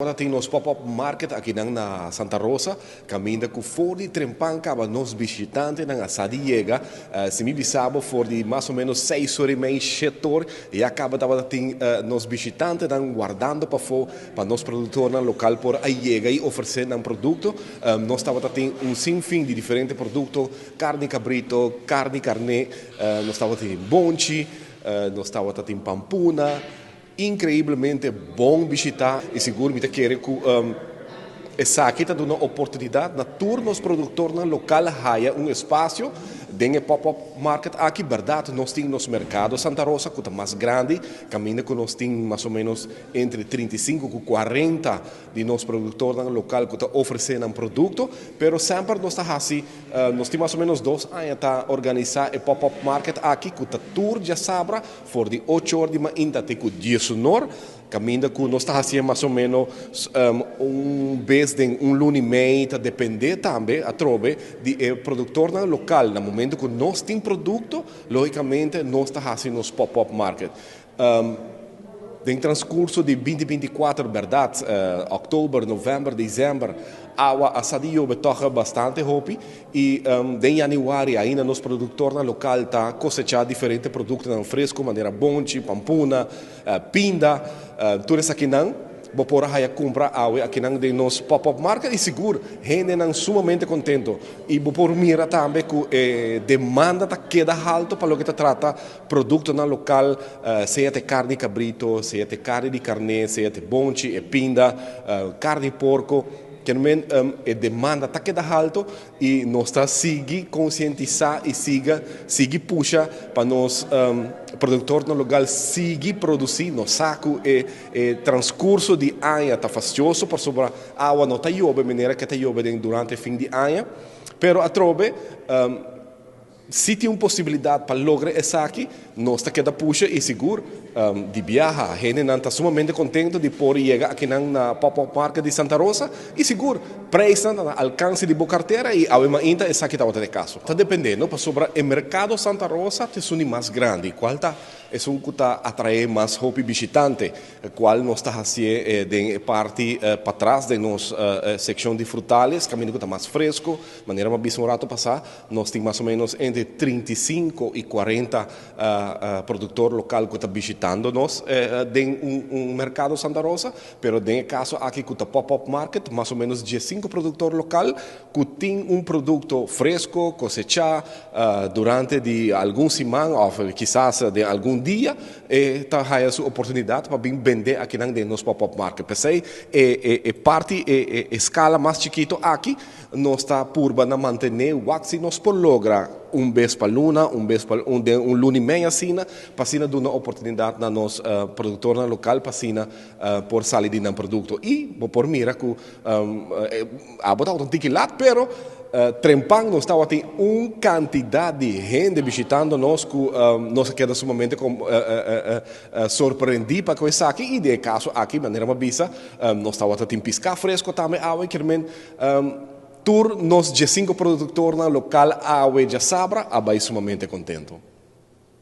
Ora tin nos pop-up market akinan na Santa Rosa, kaminda ku for di trempan kaba nos bishitantenan a sa di yega. Si mi bisa bo for di mas o menos 6:30, 7'or, ya kaba tabata tin nos bishitantenan wardando pafó pa nos produktornan lokal por a yega i ofresé nan produkto. Nos tabata tin un sinfin di diferente produkto, karni kabrito, karni karné, nos tabata tin bonchi, nos tabata tin pampuna. Increiblemente bon bishita y sigur mi ta kere cu esaki ta duna oportunidad na tur nos productornan local haya un espacio den e pop-up market aki. Berdad nos tin nos mercado Santa Rosa cu ta mas grandi, caminda cu nos tin mas o menos entre 35 cu 40 di nos productornan local cu ta ofrece nan producto, pero semper nos ta haci, nos tin mas o menos 2 aña ta organisa e pop-up market aki cu ta tur diasabra for di 8'or di mainta te cu 10'or, caminda cu nos ta haciendo mas o menos un bes den un luna y mei, ta depende tambe atrobe di e productornan local. Na momento cu nos tin producto, logicamente nos ta haciendo nos pop-up market. Den transcurso di 2024, berdad, october, november, december, awa a sa di yobe toch bastante hopi y den januari ainda nos productornan local ta cosecha diferente productonan fresco manera bonchi, pampuna, pinda, tur esakinan bo por haya cumpra awe akinan den nos pop-up market y sigur hendenan sumamente contento y bo por mira tambe cu e demanda ta keda halto pa loke ta trata productonan local, sea ta carni cabrito, sea ta carni di carne, sea ta bonchi, e pinda, carni porco. Kiermen e demanda ta keda halto y nos ta sigui concientisa y sigui pusha pa nos productornan local sigui produci. Nos sa cu e transcurso di aña ta fastioso pasobra awa no ta yobe manera cu ta yobe durante fin di aña, pero atrobe si tin un posibilidad pa logra esaki, nos ta keda pusha y sigur di biaha hendenan ta sumamente contento di por yega akinan na pop-up market di Santa Rosa y sigur prijsnan na alcance di bo cartera y awe mainta esaki tabata e caso. Ta depende, no? Pasobra e mercado Santa Rosa ta esun mas grandi, cual ta esun cu ta atrae mas hopi bishitante, cual nos ta haci den parti patras di nos seccion di frutales, caminda cu ta mas fresco, manera m'a bisa un rato pasa, nos tin mas o menos entre 35 y 40 productor local cu ta bishitando nos den un mercado Santa Rosa, pero den e caso aki cu ta pop-up market, mas o menos 15 productor local cu tin un producto fresco, cosecha durante di algun siman of kisas di algun dia, ta haya su oportunidad pa bin bende akinan den nos pop-up market. P'esey, e parti, e escala mas chikito aki, nos ta purba na mantene wak si nos por logra un bes pa luna, un bes pa un luna y mei asina, pa asina duna oportunidad na nos productornan local pa asina por sali di nan producto. Y bo por mira cu abo ta un tiki lat, pero trempan nos tabatin un cantidad di hende bishitando nos cu nos a keda sumamente sorprendi pa cu esaki y den caso aki, manera m'a bisa, nos tabatin pisca fresco tambe awe, kiermen tur nos 15 productornan local awe diasabra a bay sumamente contento.